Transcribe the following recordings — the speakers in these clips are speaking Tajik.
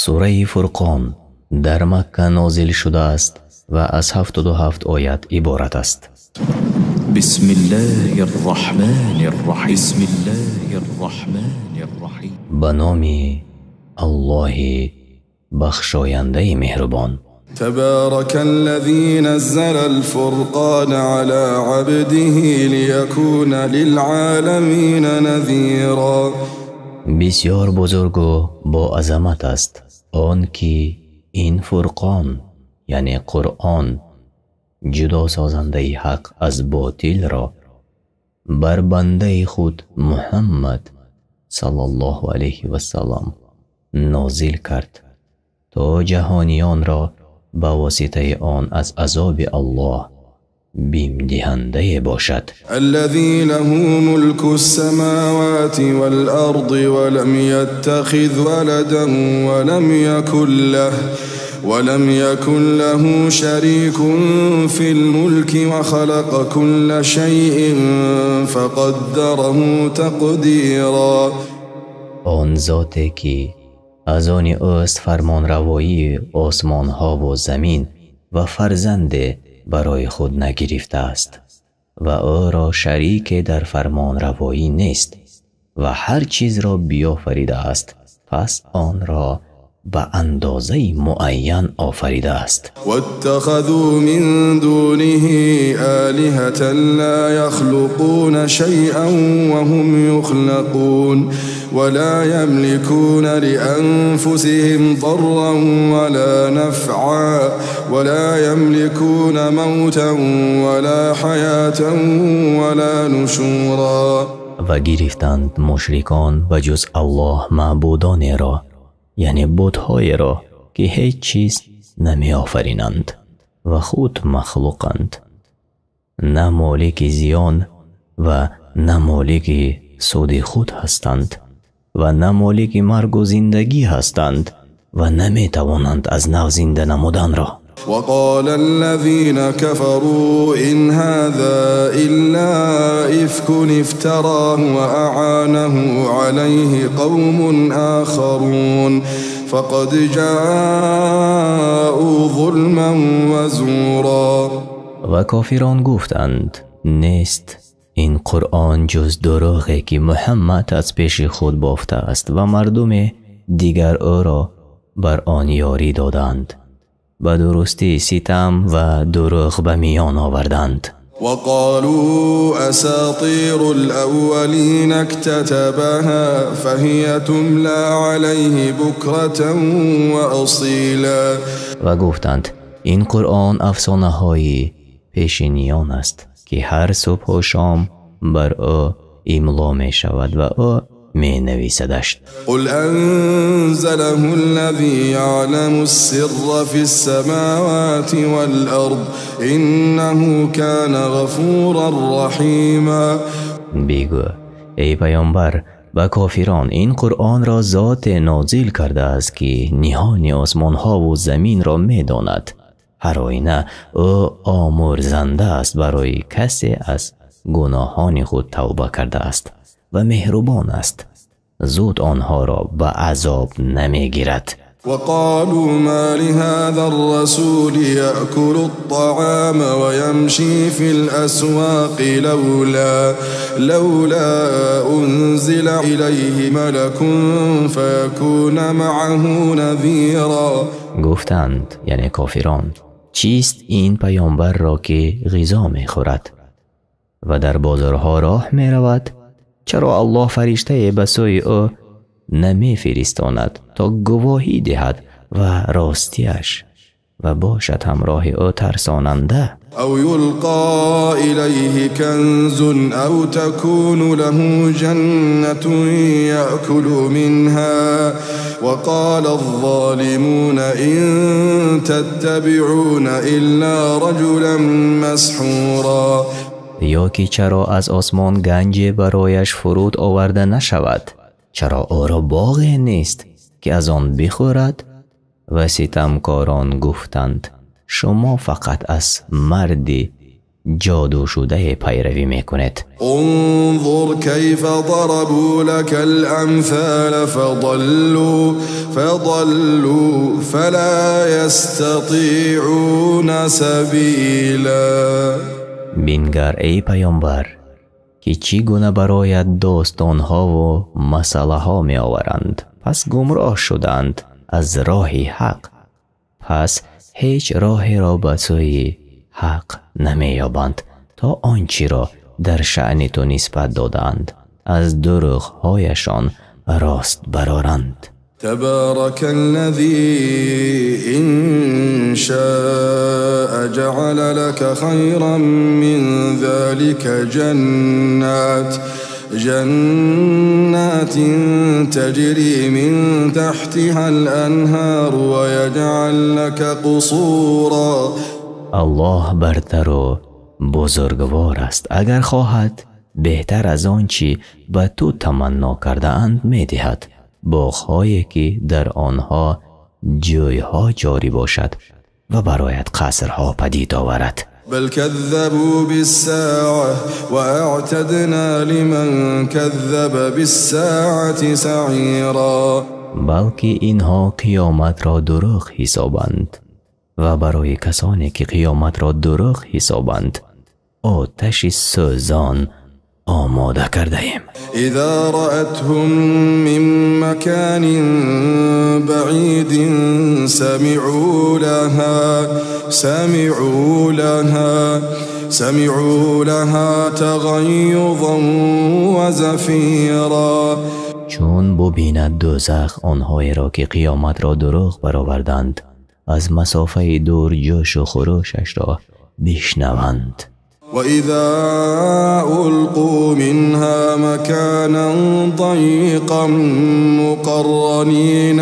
Сураи Фурқон дар Макка нозил шудааст ва аз 77 оят иборат аст. بسم الله الرحمن الرحيم. بسم الله الرحمن الرحيم. Ба номи Аллоҳи бахшояндаи меҳрубон. تبارك الذي نزل الفرقان على عبده ليكون للعالمين نذيرا. Бисёр бузургу бо азамат аст он ки ин Фурқон, яъне Қуръон, ҷудосозандаи ҳақ аз ботилро бар бандаи худ Муҳаммад саллаллоҳу алайҳи вассалам нозил кард, то ҷаҳониёнро ба воситаи он аз азоби Аллоҳ бимдиҳандае бошад. الذي له ملك السماوات والأرض ولم يتخذ ولدا ولم يكن له شريك في الملك وخلق كل شيء فقدره تقديرا. Он зоте ки аз они ӯст фармонравоии осмонҳову замин ва фарзанде барои худ нагирифтааст ва ӯро шарике дар фармонравоӣ нест ва ҳар чизро биёфаридааст, пас онро ба андозаи муайян офаридааст. واتخذوا من دونه آلهة لا يخلقون شيئا وهم يخلقون ولا يملكون لأنفسهم ضرا ولا نفعا ولا يملكون موتا ولا حياة ولا نشورا. Ва гирифтанд мушрикон ба ҷуз Аллоҳ маъбудонеро, яъне бутҳоеро, ки ҳеҷ чиз намеофаринанд ва худ махлуқанд, на молики зиён ва на молики суди худ ҳастанд ва на молики маргу зиндагӣ ҳастанд ва наметавонанд аз нав зинда намуданро. وقال الذين كفروا إن هذا إلا إفك افتراه وأعانه عليه قوم آخرون فقد جاءوا ظلما وزورا. Ва кофирон гуфтанд: нест ин Қуръон ҷуз дурӯғе ки Муҳаммад аз пеши худ бофтааст ва мардуме дигар ӯро бар он ёрӣ доданд. Ба дурустӣ ситам ва дурӯғ ба миён оварданд. وقالوا أساطير الأولين اكتتبها فهي تملى عليه بكرة وأصيلا. Ва гуфтанд: ин Қуръон афсонаҳои пешиниён аст, ки ҳар субҳу шом бар ӯ имло мешавад ва ӯ менависадаш. قل أنزله الذي يعلم السر في السماوات والأرض إنه كان غفورا رحيما. Бигӯ, эй паёмбар, ба кофирон: ин Қуръонро зоте нозил кардааст, ки ниҳони осмонҳову заминро медонад. Ҳар оина ӯ омӯрзанда аст барои касе аз гуноҳони худ тавба кардааст ва меҳрубон аст, зуд онҳоро ба азоб намегирад. وقالوا ما لهذا الرسول يأكل الطعام ويمشي في الأسواق لولا أنزل إليه ملك فيكون معه نذيرا. Гуфтанд, яъне кофирон: чист ин паёмбарро, ки ғизо мехӯрад ва дар бозорҳо роҳ меравад? Чаро Аллоҳ фариштае ба сӯи ӯ намефиристонад, то гувоҳӣ диҳад ва ростиаш ва бошад ҳамроҳи ӯ тарсонанда? أو يلقى إليه كنز أو تكون له جنة يأكل منها وقال الظالمون إن تتبعون إلا رجلا مسحورا. Ё ки чаро аз осмон ганҷе барояш фуруд оварда нашавад? Чаро ӯро боғе нест, ки аз он бихӯрад? Ва ситамкорон гуфтанд: шумо фақат аз марди ҷодушудае пайравӣ мекунед. انظر كيف ضربوا لك الأمثال فضلوا فلا يستطيعون سبيلا. Бингар эй паёмбар, ки чӣ гуна бароят достонҳову масъалаҳо меоваранд, пас гумроҳ шуданд аз роҳи ҳақ, пас ҳеҷ роҳеро ба сӯи ҳақ намеёбанд то он чиро дар шаъни ту нисбат додаанд аз дурӯғҳояшон рост бароранд. تبارك الذي إن شاء جعل لك خيرا من ذلك جنات تجري من تحتها الأنهار ويجعل لك قصورا. Аллоҳ бартару бузургвор аст, агар хоҳад беҳтар аз он чӣ ба ту таманно кардаанд медиҳад, боғҳое ки дар онҳо ҷӯйҳо ҷорӣ бошад ва барояд қасрҳо падид оварад. بل كذبوا بالساعة وأعتدنا لمن كذب بالساعة سعيرا. Балки инҳо қиёматро дурӯғ ҳисобанд ва барои касоне ки қиёматро дурӯғ ҳисобанд оташи сӯзон омода кардаем. إذا رأتهم من مكان بعيد سمعوا لها تغيظا وزفيرا. Чун бубинад дӯзах онҳоеро ки қиёматро дурӯғ бароварданд, аз масофаи дур ҷӯшу хурӯшашро бишнаванд. وإذا ألقوا منها مكانا ضيقا مقرنين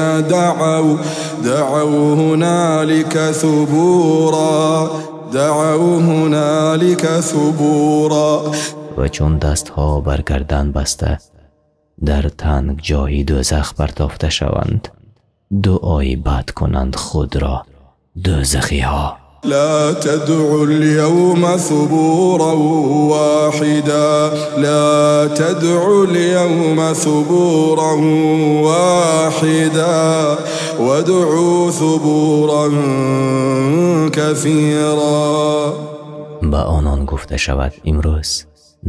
دعوا هنالك ثبورا. Ва чун дастҳо бар гардан баста дар танг ҷои дӯзах партофта шаванд, дуои бад кунанд худро дӯзахиҳо. لا تدعوا اليوم ثبورا واحدا لا تدعوا اليوم ثبورا واحدا وادعوا ثبورا كثيرا. Ба онон гуфта шавад имрӯз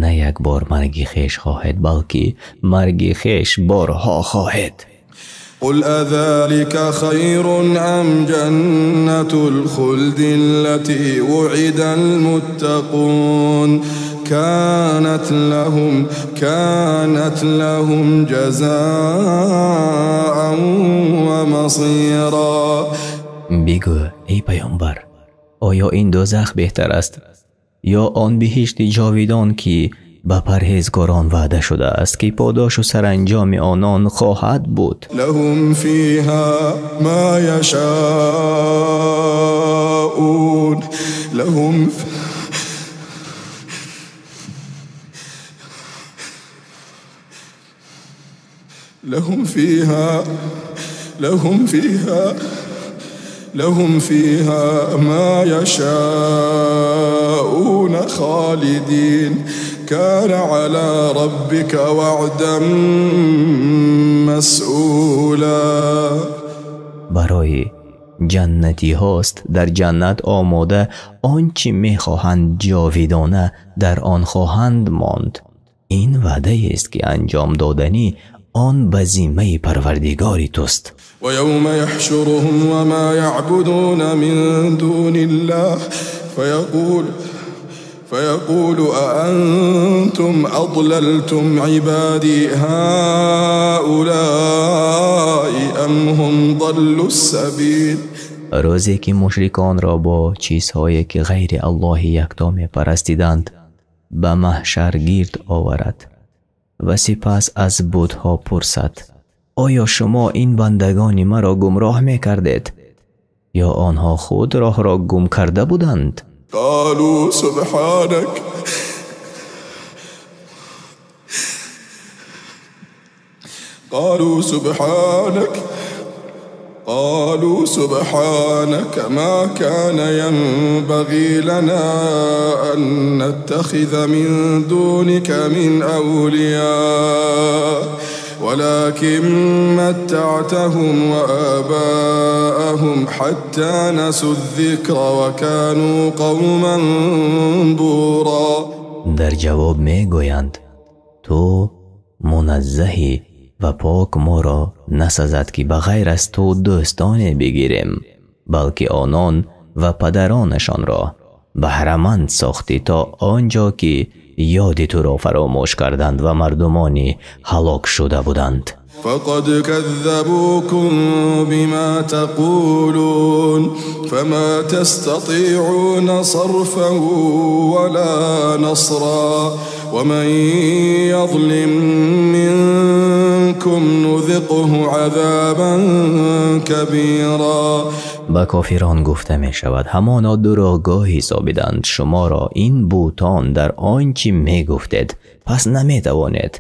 на як бор марги хеш хоҳед, балки марги хеш борҳо хоҳед. قل أذلك خير أم جنة الخلد التي وعد المتقون كانت لهم جزاء ومصيرا. Бигӯ эй паёмбар, оё ин дӯзах беҳтар аст ё он биҳишти ҷовидон ки ба парҳезгорон ваъда шудааст ки подошу саранҷоми онон хоҳад буд? لهم فيها ما يشاءون لهم فيها ما يشاءون خالدين كان على ربك وعدا مسئولا. Барои ҷаннатиҳост дар ҷаннат омода он чӣ мехоҳанд ҷовидона дар он хоҳанд монд. Ин ваъдаест ки анҷом додани он ба зиммаи парвардигори туст. ويوم يحشرهم وما يعبدون من دون الله فيقول أأنتم أضللتم عبادي هؤلاء أم هم ضلوا السبيل. Рӯзе ки мушриконро бо чизҳое ки ғайри Аллоҳи якто мепарастиданд ба маҳшар гирд оварад ва сипас аз бутҳо пурсад: оё шумо ин бандагони маро гумроҳ мекардед ё онҳо худ роҳро гум карда буданд? قالوا سبحانك قالوا سبحانك قالوا سبحانك ما كان ينبغي لنا أن نتخذ من دونك من أولياء ولكن متعتهم وآباءهم حتى نسوا الذكر وكانوا قوما بورا. Дар ҷавоб мегӯянд: ту муназзаҳӣ ва пок, моро насазад ки ба ғайр аз ту дӯстоне бигирем, балки онон ва падаронашонро баҳраманд сохтӣ то он ҷо ки ёди туро фаромӯш карданд ва мардумони ҳалок шуда буданд. فقد كذبوكم بما تقولون فما تستطيعون صرفا ولا نصرا ومن يظلم منكم نذقه عذابا كبيرا. Ба кофирон гуфта мешавад: ҳамоно дурӯғгӯ ҳисобиданд шуморо ин бутон дар он чӣ мегуфтед, пас наметавонед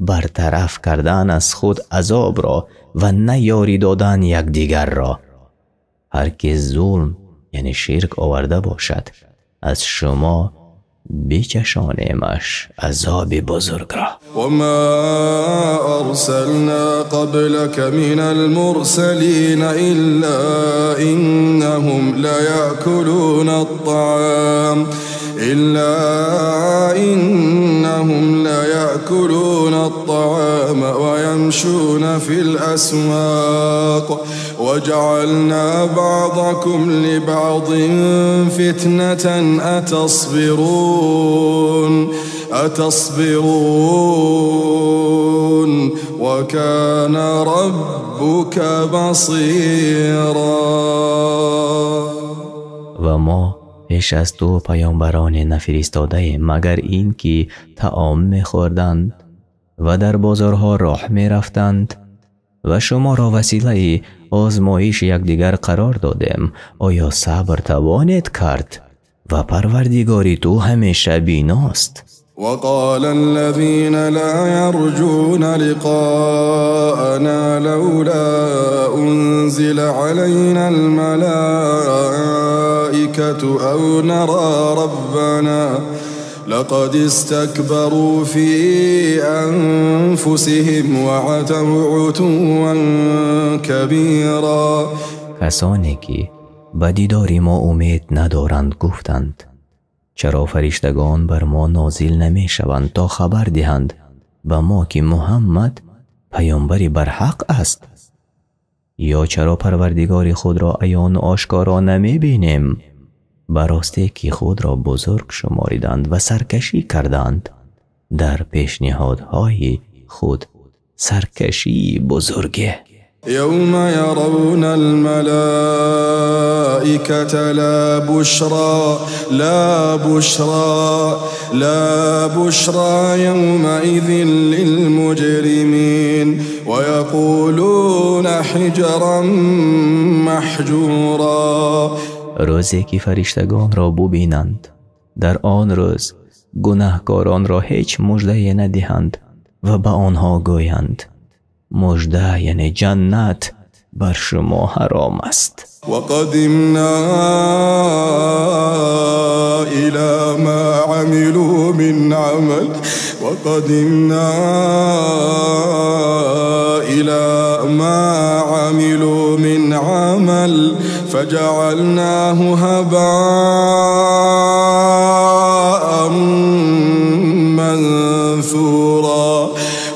бартараф кардан аз худ азобро ва на ёрӣ додан якдигарро. Ҳар ки зулм яъне ширк оварда бошад, аз шумо бичашонемаш азоби бузургро. وما أرسلنا قبلك من المرسلين إلا إنهم ليأكلون الطعام إلا إنهم ليأكلون الطعام ويمشون في الأسواق وجعلنا بعضكم لبعض فتنة أتصبرون أتصبرون وكان ربك بصيرا. Ва мо пеш аз ту паёмбароне нафиристодаем, магар ин ки таом мехӯрданд ва дар бозорҳо роҳ мерафтанд ва шуморо василаи озмоиши якдигар қарор додем. Оё сабр тавонед кард? Ва Парвардигори ту ҳамеша биност. وقال الذين لا يرجون لقاءنا لولا أنزل علينا الملائكة أو نرى ربنا لقد استكبروا في أنفسهم وعتوا عتوا كبيرا. Касоне ки ба дидори мо умед надоранд гуфтанд: чаро фариштагон бар мо нозил намешаванд то хабар диҳанд ба мо ки Муҳаммад паёмбари барҳақ аст? Ё чаро Парвардигори худро аёну ошкоро намебинем? Ба росте ки худро бузург шумориданд ва саркашӣ карданд дар пешниҳодҳои худ, саркашии бузурге. يوم يرون الملائكة لا بشرى لا بشرى لا بشرى يومئذ للمجرمين ويقولون حجرا محجورا. Рӯзе ки фариштагонро бубинанд, дар он рӯз гунаҳкоронро ҳеҷ муждае надиҳанд ва ба онҳо гӯянд: мужда яъне ҷаннат бар шумо ҳаром аст. وقدمنا إلى ما عملوا من عمل وقدمنا إلى ما عملوا من عمل فجعلناه هباء منثورا.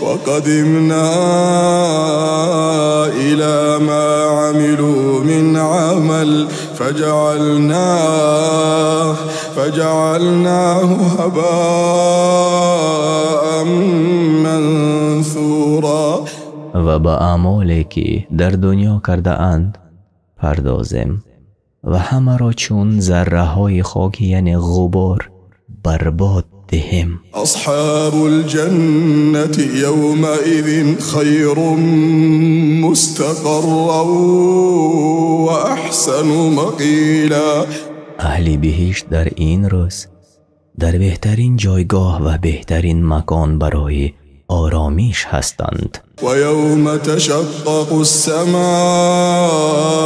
وقدمنا إلى ما عملوا من عمل فجعلناه هباء منثورا. Ва ба аъмоле ки дар дунё кардаанд пардозем ва ҳамаро чун зарраҳои хок яъне ғубор барбод диҳем. أصحاب الجنة يومئذ خير مستقرا وأحسن مقيلا. Аҳли биҳишт дар ин рӯз дар беҳтарин ҷойгоҳ ва беҳтарин макон барои оромиш ҳастанд. ويوم تشقق السماء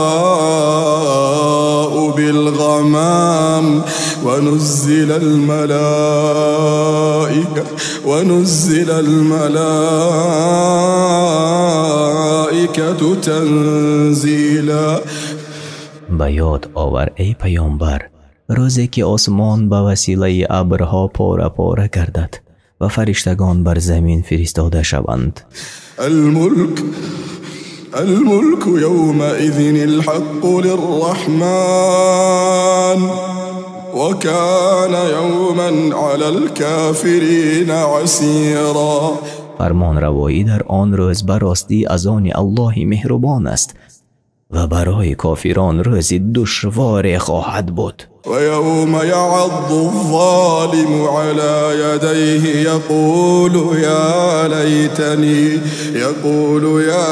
ونزل الملائكة ونزل الملائكة تنزيلا. Ба ёд овар эй паёмбар рӯзе ки осмон ба василаи абрҳо пора пора гардад ва фариштагон бар замин фиристода шаванд. الملك يومئذ الحق للرحمن وكان يوما على الكافرين عسيرا. Фармонравоӣ дар он рӯз ба ростӣ аз они Аллоҳи меҳрубон аст ва барои кофирон рӯзи душворе хоҳад буд. ويوم يعض الظالم على يديه يقول يا ليتني يقول يا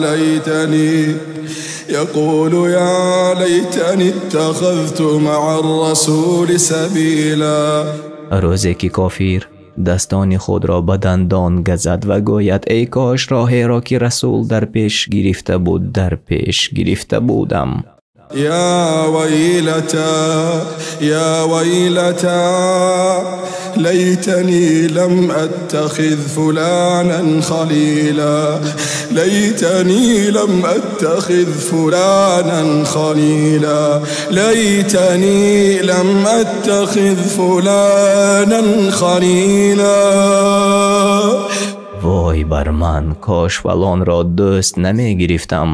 ليتني يقول يا ليتني اتخذت مع الرسول سبيلا. Рӯзе ки кофир дастони худро ба дандон газад ва гӯяд эй кош роҳеро ки расул дар пеш гирифта буд дар пеш гирифта будам. يا ويلتى يا ويلتى ليتني لم أتخذ فلانا خليلا ليتني لم أتخذ فلانا خليلا ليتني لم أتخذ فلانا خليلا. Вой бар ман, кош фалонро дӯст намегирифтам.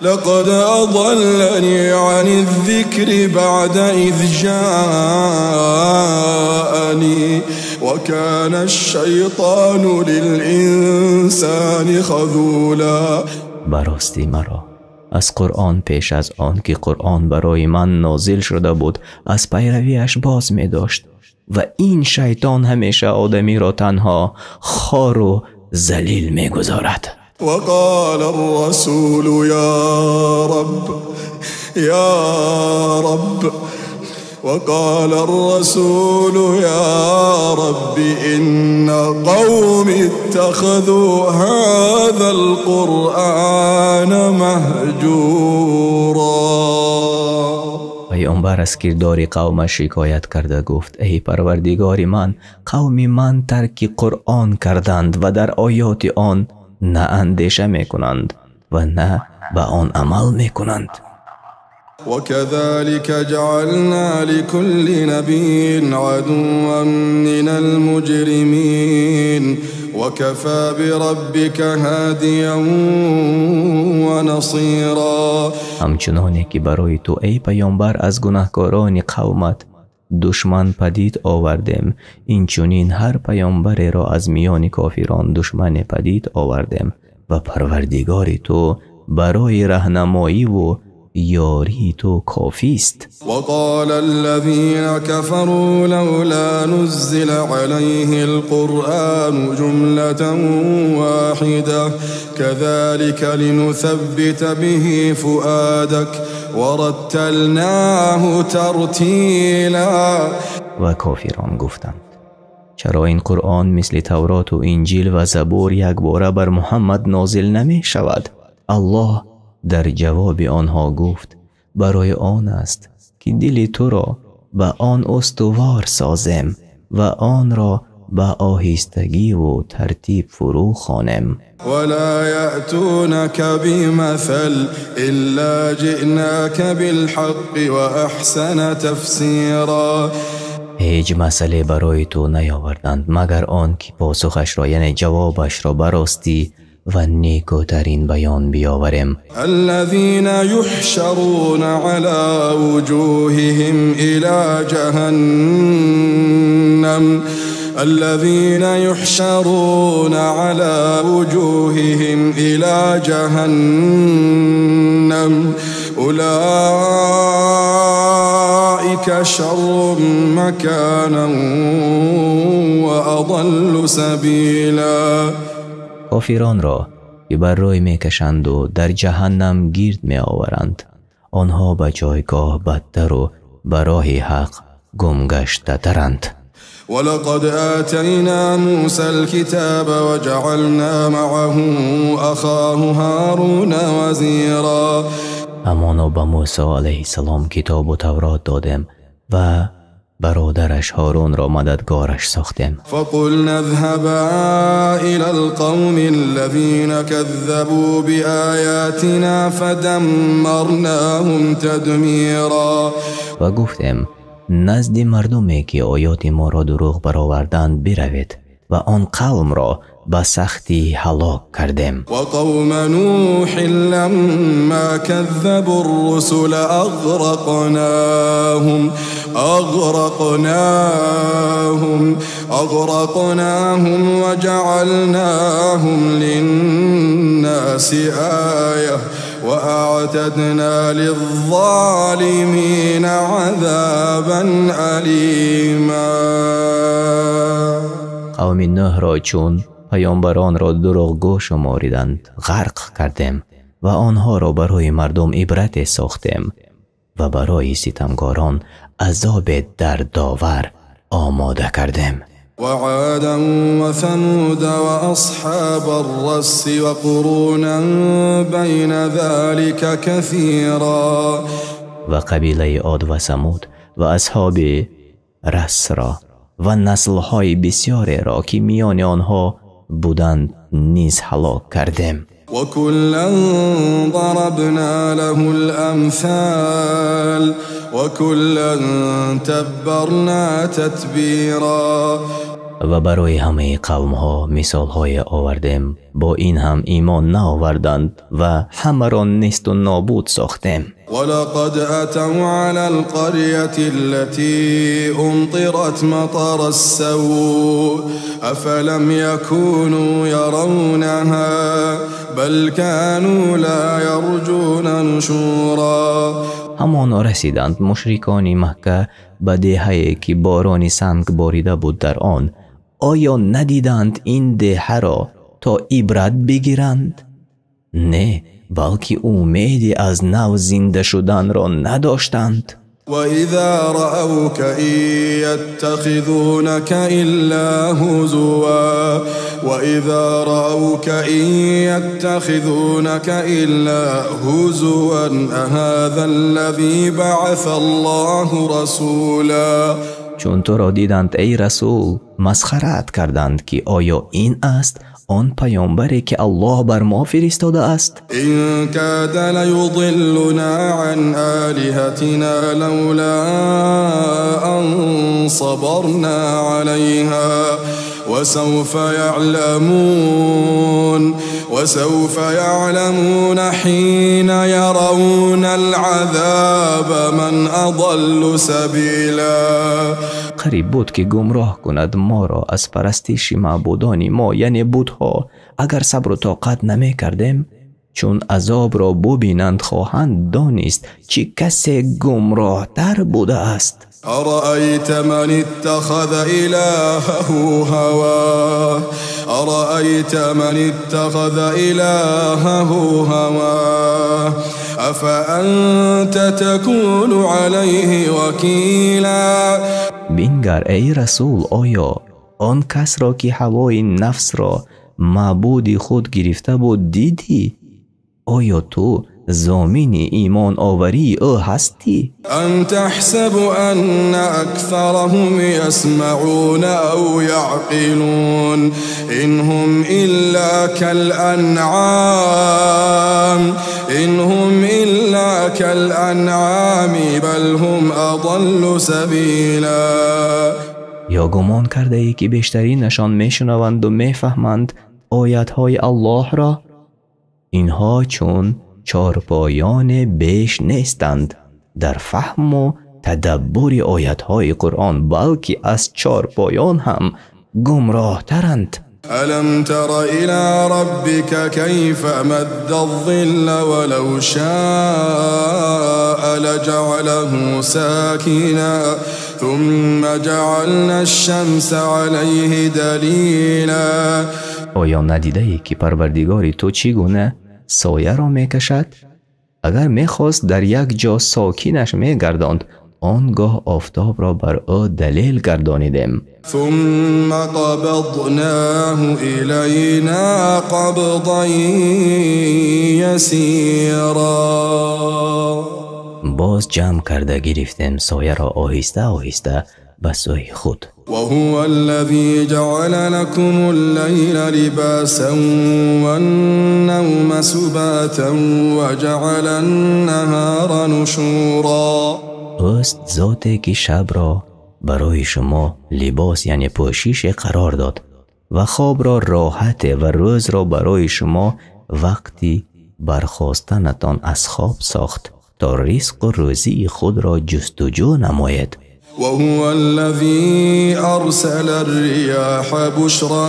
لقد أضلني عن الذكر بعد إذ جاءني وكان الشيطان للإنسان خذولا. Ба ростӣ маро аз Қуръон пеш аз он ки Қуръон барои ман нозил шуда буд аз пайравиаш боз медошт ва ин шайтон ҳамеша одамиро танҳо хору залил мегузорад. وقال الرسول يا رب يا رب وقال الرسول يا رب إن قومي اتخذوا هذا القرآن مهجورا. Паёмбар аз кирдори қавмаш шикоят карда гуфт эй Парвардигори ман, қавми ман тарки Қуръон карданд ва дар оёти он на андеша мекунанд ва на ба он амал мекунанд. وكذلك جعلنا لكل نبي عدوا من المجرمين وكفى بربك هاديا ونصيرا. Ҳамчуноне ки барои ту эй паёмбар аз гунаҳкорони қавмат душман падид овардем, инчунин ҳар паёмбареро аз миёни кофирон душмане падид овардем ва Парвардигори ту барои раҳнамоиву ёрии ту кофист. وقال الذين كفروا لولا نزل عليه القرآن جملة واحدة كذلك لنثبت به فؤادك ورتلناه ترتيلا. Ва кофирон гуфтанд чаро ин Қуръон мисли Тавроту Инҷил ва Забур якбора бар Муҳаммад нозил намешавад? Аллоҳ дар ҷавоби онҳо гуфт барои он аст ки дили туро ба он устувор созем ва онро ба оҳистагиву тартиб фурӯ хонем. ولا يأتونك بمثل إلا جئناك بالحق وأحسن تفسيرا. Ҳеҷ масъале барои ту наёварданд магар он ки посухашро яъне ҷавобашро ба ростӣ ва некӯтарин баён биёварем. الذين يحشرون على وجوههم إلى جهنم الذين يحشرون على وجوههم إلى جهنم أولئك شر مكانا وأضل سبيلا. Кофиронро ки бар рӯй мекашанду дар ҷаҳаннам гирд меоваранд, онҳо ба ҷойгоҳ бадтару ба роҳи ҳақ гумгаштатаранд. ولقد آتينا موسى الكتاب وجعلنا معه أخاه هارون وزيرا. Ҳамоно ба Мусо алайҳиссалом китобу Таврот додем ва бародараш Ҳорунро мададгораш сохтем. فقلنا اذهبا إلى القوم الذين كذبوا بآياتنا فدمرناهم تدميرا. Ва гуфтем назди мардуме ки оёти моро дурӯғ бароварданд биравед ва он қавмро ба сахтӣ ҳалок кардем. وقوم نوح لما كذبوا الرسل أغرقناهم وجعلناهم للناس آية وأعتدنا للظالمين عذابا أليما. Қавми Нӯҳро чун паёмбаронро дурӯғгӯ шумориданд ғарқ кардем ва онҳоро барои мардум ибрате сохтем ва барои ситамкорон азобе дардовар омода кардем. وعادا وثمود وأصحاب الرس وقرونا بين ذلك كثيرا. Ва қабилаи Од ва Самуд ва асҳоби Расро ва наслҳои бисёреро ки миёни онҳо буданд низ ҳалок кардем. وكلا ضربنا له الأمثال وكلا تبرنا تتبيرا. Ва барои ҳамаи қавмҳо мисолҳое овардем, бо ин ҳам имон наоварданд ва ҳамаро несту нобуд сохтем. ولقد أتوا على القرية التي أمطرت مطر السوء أفلم يكونوا يرونها بل كانوا لا يرجون نشورا. Ҳамоно расиданд мушрикони Макка ба деҳае ки борони санг борида буд дар он. Оё надиданд ин деҳаро то ибрат бигиранд? Не, балки умеди аз нав зинда шуданро надоштанд. وإذا رأوك إن يتخذونك إلا هزوا وإذا رأوك إن يتخذونك إلا هزوا أهذا الذي بعث الله رسولا. Чун туро диданд эй расул, масхараат карданд ки оё ин аст он паёмбаре ки Аллоҳ бар мо фиристодааст? إن كاد ليضلنا عن آلهتنا لولا أن صبرنا عليها وسوف يعلمون حين يرون العذاب من أضل سبيلا. Қариб буд ки гумроҳ кунад моро аз парастиши маъбудони мо, яъне бутҳо, агар сабру тоқат намекардем. Чун азобро бубинанд хоҳанд донист чӣ касе гумроҳтар будааст. أرأيت من اتخذ إلهه هواه أرأيت من اتخذ إلهه هواه أفأنت تكون عليه وكيلا. Бингар эй расул, оё он касро ки ҳавои нафсро маъбуди худ гирифта буд дидӣ? Оё ту зомини имоноварии ӯ ҳастӣ? أم تحسب أن أكثرهم يسمعون أو يعقلون إن هم إلا كالأنعام بل هم أضل سبيلا. Ё гумон кардаӣ ки бештаринашон мешунаванду мефаҳманд оятҳои Аллоҳро? Инҳо чун чорпоёне беш нестанд дар фаҳму тадаббури оятҳои Қуръон, балки аз чорпоён ҳам гумроҳтаранд. ألم تر إلى ربك كيف مد الظل ولو شاء لجعله ساكنا ثم جعلنا الشمس عليه دليلا. Оё надидаӣ ки Парвардигори ту чӣ гуна сояро мекашад? Агар мехост дар як ҷо сокинаш мегардонд, он гоҳ офтобро бар ӯ далел гардонидем. ثم قبضناه إلينا قبضا يسيرا. Боз ҷамъ карда гирифтем сояро оҳиста оҳиста ба сӯи худ. وهو الذي جعل لكم الليل لباسا والنوم سباتا وجعل النهار نشورا. Ӯст зоте ки шабро барои шумо либос, яъне пӯшише қарор дод ва хобро роҳате ва рӯзро барои шумо вақти бархостанатон аз хоб сохт то ризқу рӯзии худро ҷустуҷӯ намоед. وهو الذي أرسل الرياح بشرا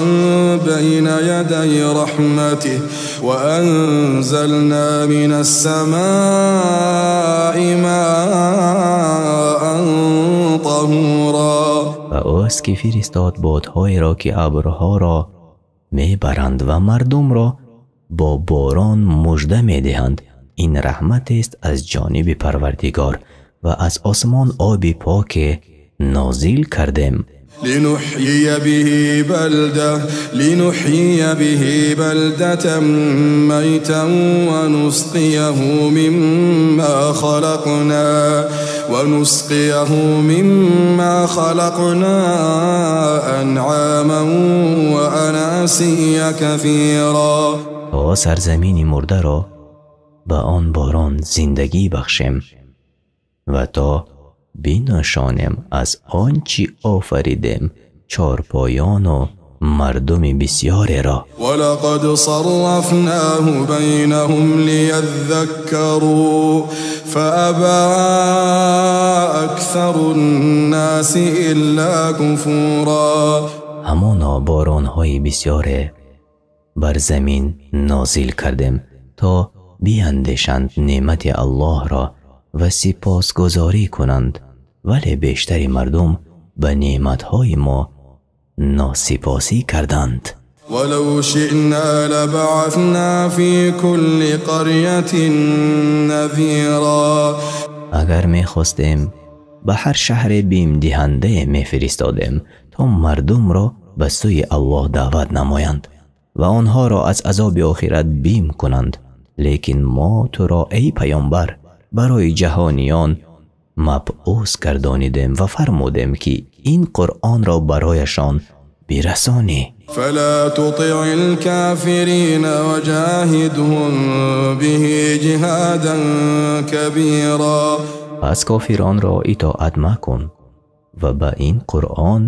بين يدي رحمته وأنزلنا من السماء ماء طهورا. Ва ӯст ки фиристод бодҳоеро ки абрҳоро мебаранд ва мардумро бо борон мужда медиҳанд. Ин раҳматест аз ҷониби Парвардигор ва аз осмон оби поке нозил кардем. لنحيي به بلدة ميتا ونسقيه مما خلقنا أنعاما وأناسيا كثيرا. То сарзамини мурдаро ба он борон зиндагӣ бахшем ва то бинӯшонем аз он чӣ офаридем чорпоёну мардуми бисёреро. ولقد صرفناه بينهم ليذكروا فأبى أكثر الناس إلا كفورا. Ҳамоно боронҳои бисёре бар замин нозил кардем то биандешанд неъмати Аллоҳро ва сипосгузорӣ кунанд, вале бештари мардум ба неъматҳои мо носипосӣ карданд. ولو شئنا لبعثنا في كل قرية نذيرا. Агар мехостем ба ҳар шаҳре бимдиҳандае мефиристодем то мардумро ба сӯи Аллоҳ даъват намоянд ва онҳоро аз азоби охират бим кунанд, лекин мо туро эй паёмбар барои ҷаҳониён мабъус гардонидем ва фармудем ки ин Қуръонро барояшон бирасонӣ. فلا تطع الكافرين وجاهدهم به جهادا كبيرا. Пас кофиронро итоат макун ва ба ин Қуръон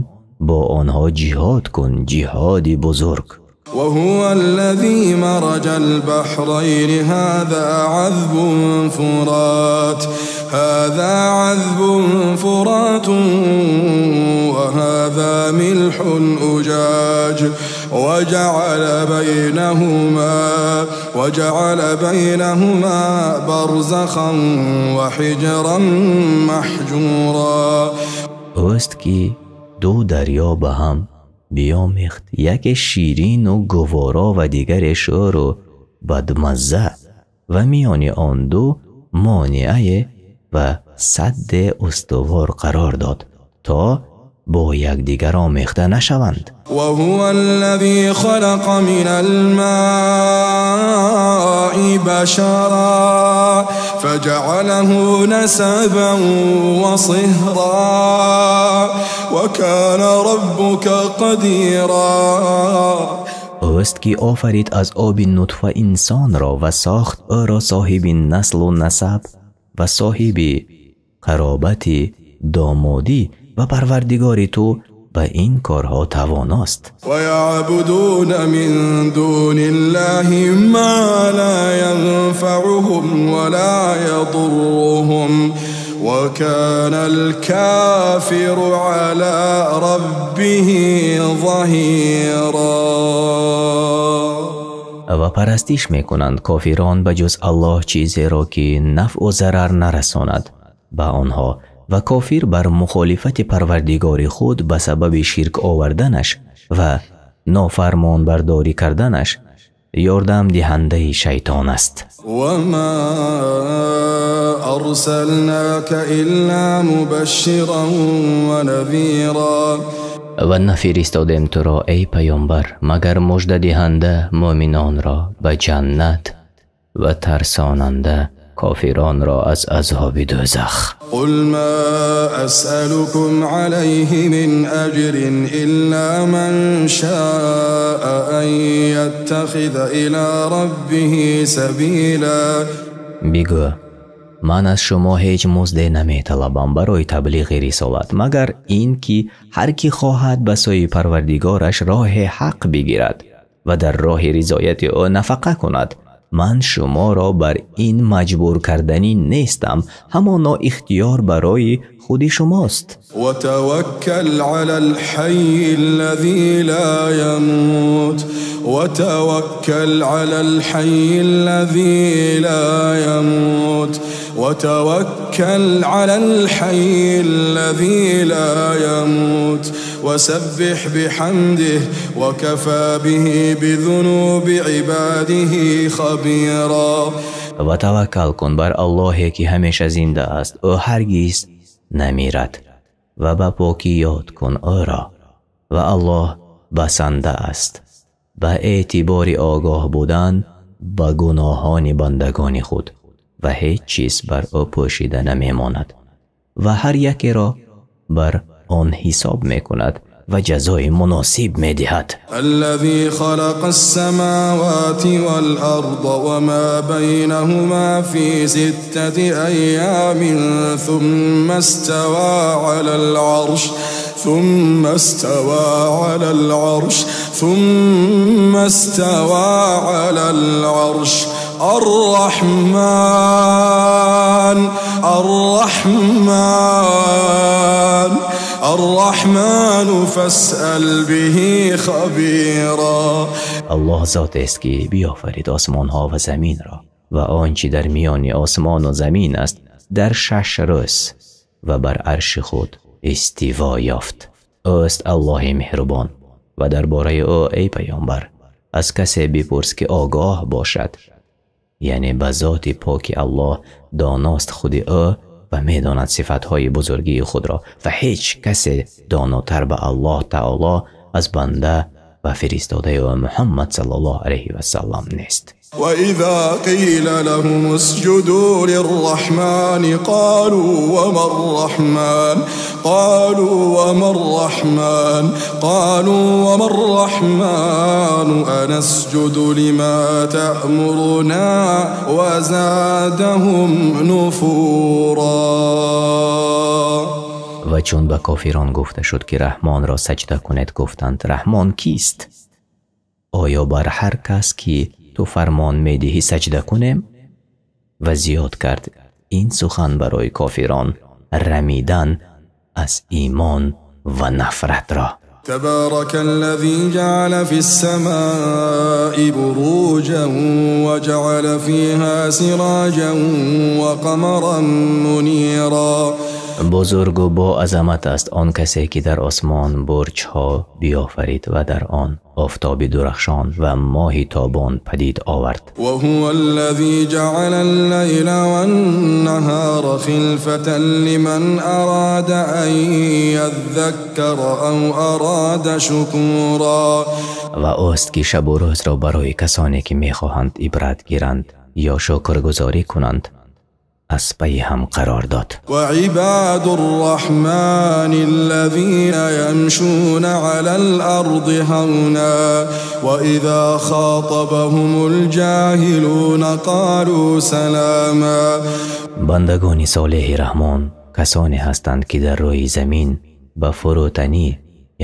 бо онҳо ҷиҳод кун, ҷиҳоди бузург. وهو الذي مرج البحرين هذا عذب فرات وهذا ملح أجاج وجعل بينهما برزخا وحجرا محجورا. Ӯст ки ду дарё ба ҳам биомехт, яке ширину гуворо ва дигаре шӯру бадмазза, ва миёни он ду монеае ва садде устувор қарор дод то бо якдигар омехта нашаванд. وهو الذي خلق من الماء بشرا فجعله نسبا وصهرا وكان ربك قديرا. Ӯст ки офарид аз оби нутфа инсонро ва сохт ӯро соҳиби наслу насаб ва соҳиби қаробати домодӣ, ва Парвардигори ту ба ин корҳо тавоност. ويعبدون من دون الله ما لا ينفعهم ولا يضرهم وكان الكافر على ربه ظهيرا. Ва парастиш мекунанд кофирон ба ҷуз Аллоҳ чизеро ки нафъу зарар нарасонад ба онҳо, ва кофир бар мухолифати Парвардигори худ ба сабаби ширк оварданаш ва нофармонбардорӣ карданаш ёрдамдиҳандаи шайтон аст. وما أرسلناك إلا مبشرا ونذيرا. Ва нафиристодем туро эй паёмбар магар муждадиҳанда мӯъминонро ба ҷаннат ва тарсонанда кофиронро аз азоби дӯзах. قل ما أسألكم عليه من أجر إلا من شاء أن يتخذ إلى ربه سبيلا. Бигӯ: ман аз шумо ҳеҷ музде наметалабам барои таблиғи рисолат, магар ин ки ҳар кӣ хоҳад ба сӯи Парвардигораш роҳи ҳақ бигирад ва дар роҳи ризояти ӯ нафақа кунад. Ман шуморо бар ин маҷбур карданӣ нестам, ҳамоно ихтиёр барои худи шумост. وتوكل على الحي الذي لا يموت وتوكل على الحي الذي لا يموت وتوكل على الحي الذي لا يموت وسبح بحمده وكفى به بذنوب عباده خبيرا. Ва таваккал кун бар Аллоҳе ки ҳамеша зинда аст, ӯ ҳаргиз намирад, ва ба покӣ ёд кун ӯро, ва Аллоҳ басанда аст ба эътибори огоҳ будан ба гуноҳони бандагони худ, ва ҳеҷ чиз бар ӯ пӯшида намемонад ва ҳар якеро бар он ҳисоб мекунад ва ҷазои муносиб медиҳад. الذي خلق السماوات والأرض وما بينهما في 6 أيام ثم استوى على العرش ثم استوى على العرش ثم استوى على العرش الرحمن الرحمن الرحمن فاسأل به خبيرا. Аллоҳ зотест ки биёфарид осмонҳо ва заминро ва он чи дар миёни осмону замин аст дар 6 рӯз ва бар арши худ истиво ёфт. Ӯст Аллоҳи меҳрубон, ва дар бораи ӯ эй паёмбар аз касе бипурс ки огоҳ бошад, яъне ба зоти поки Аллоҳ доност худи ӯ ва медонад сифатҳои бузургии худро, ва ҳеҷ касе донотар ба Аллоҳ таоло аз банда ва фиристодаи ӯ Муҳаммад саллаллоҳу алайҳи васаллам нест. وإذا قيل لهم اسجدوا للرحمن قالوا وما الرحمن قالوا وما الرحمن قالوا وما الرحمن أنسجد لما تأمرنا وزادهم نفورا. Ва чун ба кофирон гуфта шуд ки Раҳмонро саҷда кунед, гуфтанд: Раҳмон кист? Оё бар ҳар кас ки ту фармон медиҳӣ саҷда кунем? Ва зиёд кард ин сухан барои кофирон рамидан аз имон ва нафратро. تبارك الذي جعل في السماء بروجا وجعل فيها سراجا وقمرا منيرا. Бузург ва бо азамат аст он касе ки дар осмон бурҷҳо биёфарид ва дар он офтоби дурахшон ва моҳи тобон падид овард. وهو الذي جعل الليل والنهار خلفة لمن أراد أن يذكر أو أراد شكورا. Ва ӯст ки шабу рӯзро барои касоне ки мехоҳанд ибрат гиранд ё шукргузорӣ кунанд аз пайи ҳам қарор дод. وعباد الرحمن الذين يمشون على الأرض هونا وإذا خاطبهم الجاهلون قالوا سلاما. Бандагони солеҳи Раҳмон касоне ҳастанд ки дар рӯи замин ба фурӯтанӣ,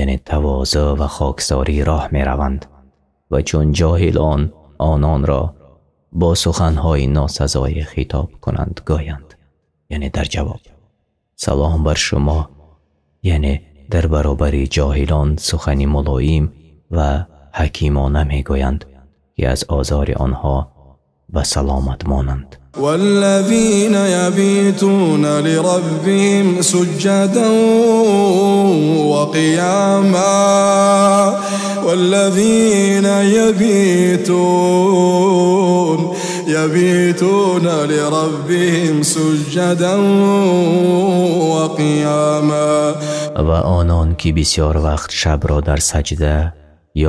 яъне тавозӯъ ва хоксорӣ роҳ мераванд ва чун ҷоҳилон ононро бо суханҳои носазое хитоб кунанд, гӯянд, яъне дар ҷавоб: салом бар шумо, яъне дар баробари ҷоҳилон сухани мулоим ва ҳакимона мегӯянд ки аз озори онҳо ба саломат монанд. والذين يبيتون لربهم سجدا وقياما والذين يبيتون لربهم سجدا وقياما. Ва онон ки бисёр вақт шабро дар саҷда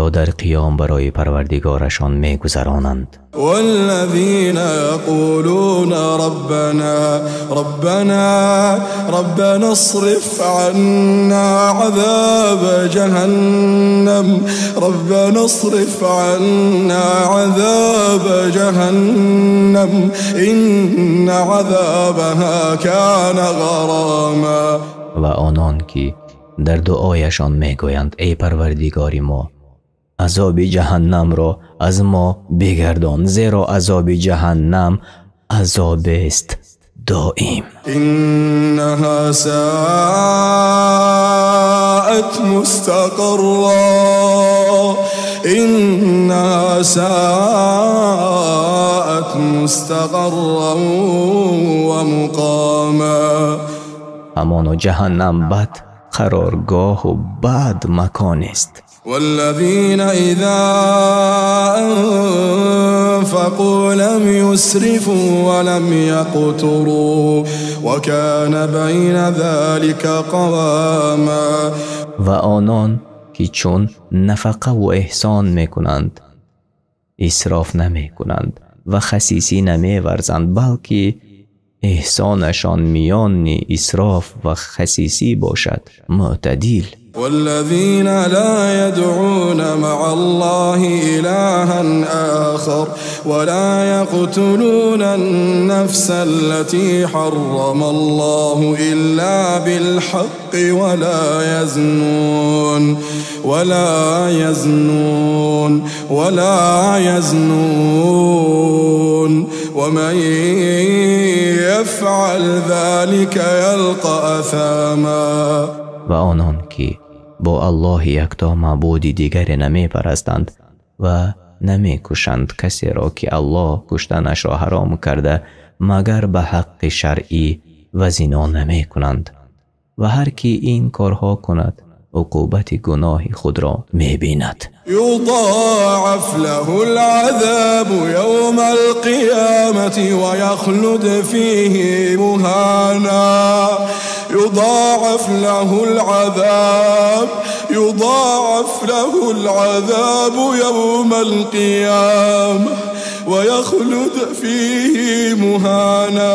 ё дар қиём барои Парвардигорашон мегузаронанд. والذين يقولون ربنا ربنا ربنا اصرف عنا عذاب جهنم ربنا اصرف عنا عذاب جهنم إن عذابها كان غراما. Ва онон ки дар дуояшон мегӯянд: эй Парвардигори мо, азоби ҷаҳаннамро аз мо бигардон, зеро азоби ҷаҳаннам азобест доим. إنها ساءت مستقرا إنها ساءت مستقرا ومقاما. Ҳамоно ҷаҳаннам бад қароргоҳу бад маконест. والذين إذا أنفقوا لم يسرفوا ولم يقتروا وكان بين ذلك قواما. Ва онон ки чун нафақаву эҳсон мекунанд, исроф намекунанд ва хасисӣ намеварзанд, балки эҳсонашон миёни исроф ва хасисӣ бошад, мӯътадил. والذين لا يدعون مع الله إلها آخر ولا يقتلون النفس التي حرم الله إلا بالحق ولا يزنون ولا يزنون ولا يزنون ومن يفعل ذلك يلقى أثاما. Ва онон ки бо Аллоҳи якто маъбуди дигаре намепарастанд ва намекушанд касеро ки Аллоҳ куштанашро ҳаром карда, магар ба ҳаққи шаръӣ, ва зино намекунанд, ва ҳар ки ин корҳо кунад, уқубати гуноҳи худро мебинад. يضاعف له العذاب يوم القيامة ويخلد فيه مهانا. يضاعف له العذاب يضاعف له العذاب يوم القيامة ويخلد فيه مهانا.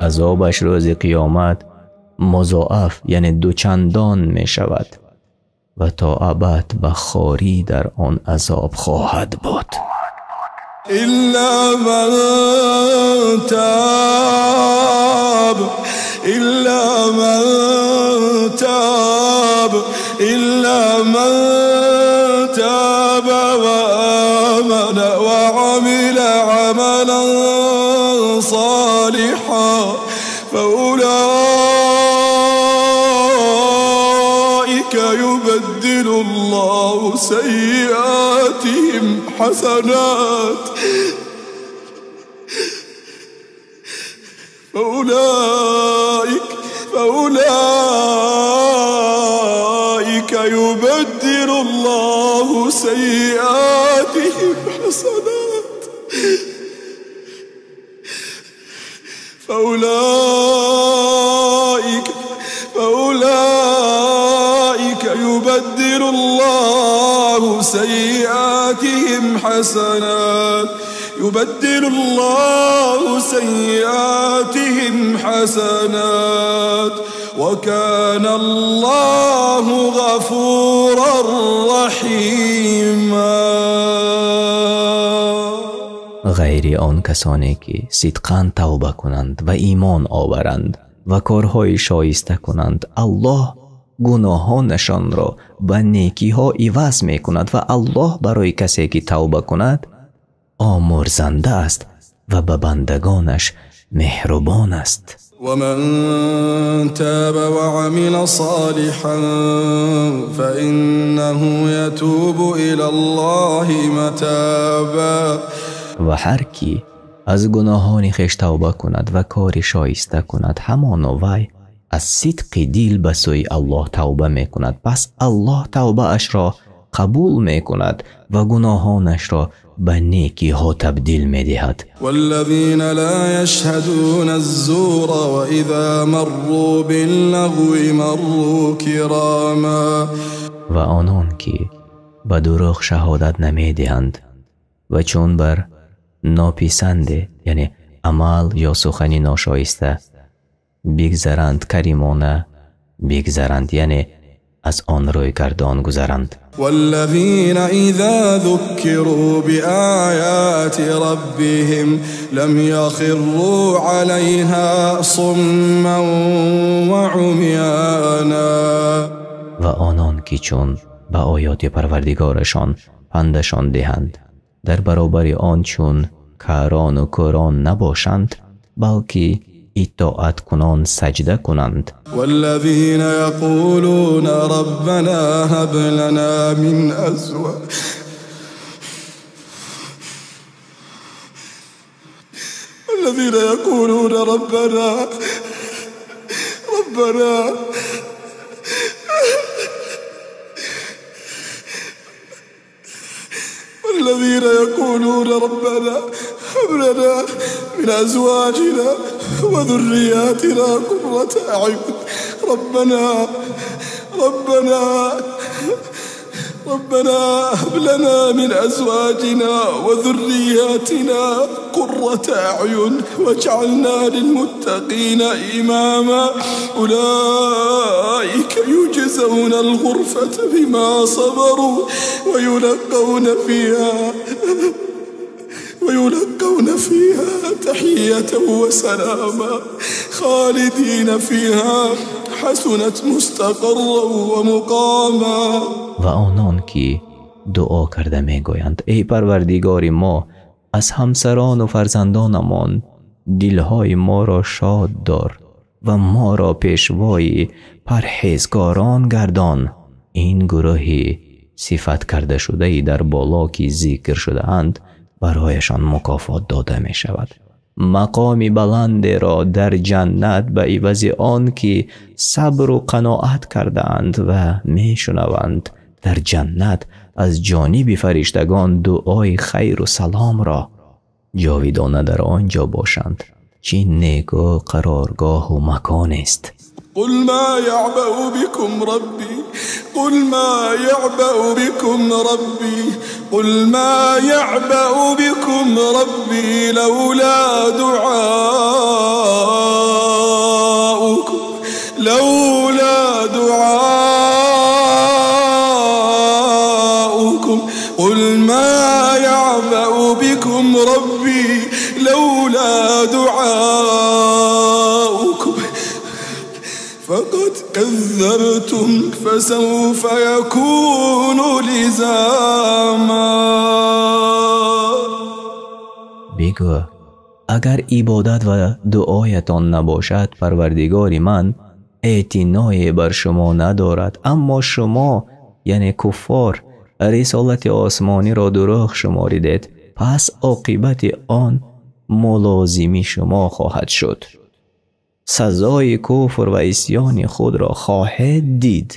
Азобаш рӯзи қиёмат музоаф, яъне дучандон мешавад ва то абад ба хорӣ дар он азоб хоҳад буд. إلا من تاب إلا من تاب إلا من تاب وآمن وعمل عملا صالحا فأولئك يبدل الله سيئاتهم حسنات فأولئك يبدل الله سيئاتهم حسنات فأولئك يبدل الله سيئاتهم حسنات يبدل الله سيئاتهم حسنات وكان الله غفورا رحيما. Ғайри он касоне ки сидқан тавба кунанд ва имон оваранд ва корҳои шоиста кунанд, Аллоҳ гуноҳонашонро ба некиҳо иваз мекунад ва Аллоҳ барои касе ки тавба кунад омурзанда аст ва ба бандагонаш меҳрубон аст. ومن تاب وعمل صالحا فإنه يتوب إلى الله متابا. Ва ҳар ки аз гуноҳони хеш тавба кунад ва кори шоиста кунад, ҳамоно вай аз сидқи дил ба сӯи Аллоҳ тавба мекунад, пас Аллоҳ тавбаашро қабул мекунад ва гуноҳонашро ба некиҳо табдил медиҳад. والذين لا يشهدون الزور وإذا مروا باللغو مروا كراما. Ва онон ки Ба дурӯғ шаҳодат намедиҳанд ва чун бар нописанде, яъне амал ё сухани ношоиста бигзаранд, каримона бигзаранд, яъне аз он рӯйгардон гузаранд. والذين إذا ذكروا بآيات ربهم لم يخروا عليها صما وعميانا. Ва онон ки чун ба оёти Парвардигорашон пандашон диҳанд, дар баробари он чун карону кӯрон набошанд, балки итоаткунон саҷда кунанд. والذين يقولون ربنا هب لنا من أزواجنا والذين يقولون ربنا ربنا والذين يقولون ربنا هب لنا من أزواجنا وذرياتنا قرة أعين ربنا ربنا ربنا هب لنا من أزواجنا وذرياتنا قرة أعين واجعلنا للمتقين إماما. أولئك يجزون الغرفة بما صبروا ويلقون فيها تحية وسلاما خالدين فيها حسنت مستقرا ومقاما. Ва онон ки дуо карда мегӯянд: эй Парвардигори мо, аз ҳамсарону фарзандонамон дилҳои моро шод дор ва моро пешвои парҳезгорон гардон. Ин гурӯҳи сифат карда шудаи дар боло ки зикр шудаанд, барояшон мукофот дода мешавад. Мақоми баландеро дар ҷаннат ба ивази он ки сабру қаноат кардаанд ва мешунаванд дар ҷаннат аз ҷониби фариштагон дуои хайру саломро ҷовидона дар он ҷо бошанд. Чӣ неку қароргоҳу маконест. قل ما يعبأ بكم ربي قل ما يعبأ بكم ربي قل ما يعبأ بكم ربي لولا دعاؤكم لولا دعاؤكم قل ما يعبأ بكم ربي لولا دعاؤكم فقد كذبتم فسوف يكون لزاما. Бигӯ: агар ибодат ва дуоятон набошад, Парвардигори ман эътиное бар шумо надорад, аммо шумо, яъне куффор, рисолати осмониро дурӯғ шуморидед, пас оқибати он мулозими шумо хоҳад шуд. Сазои куфр ва исьёни худро хоҳед дид.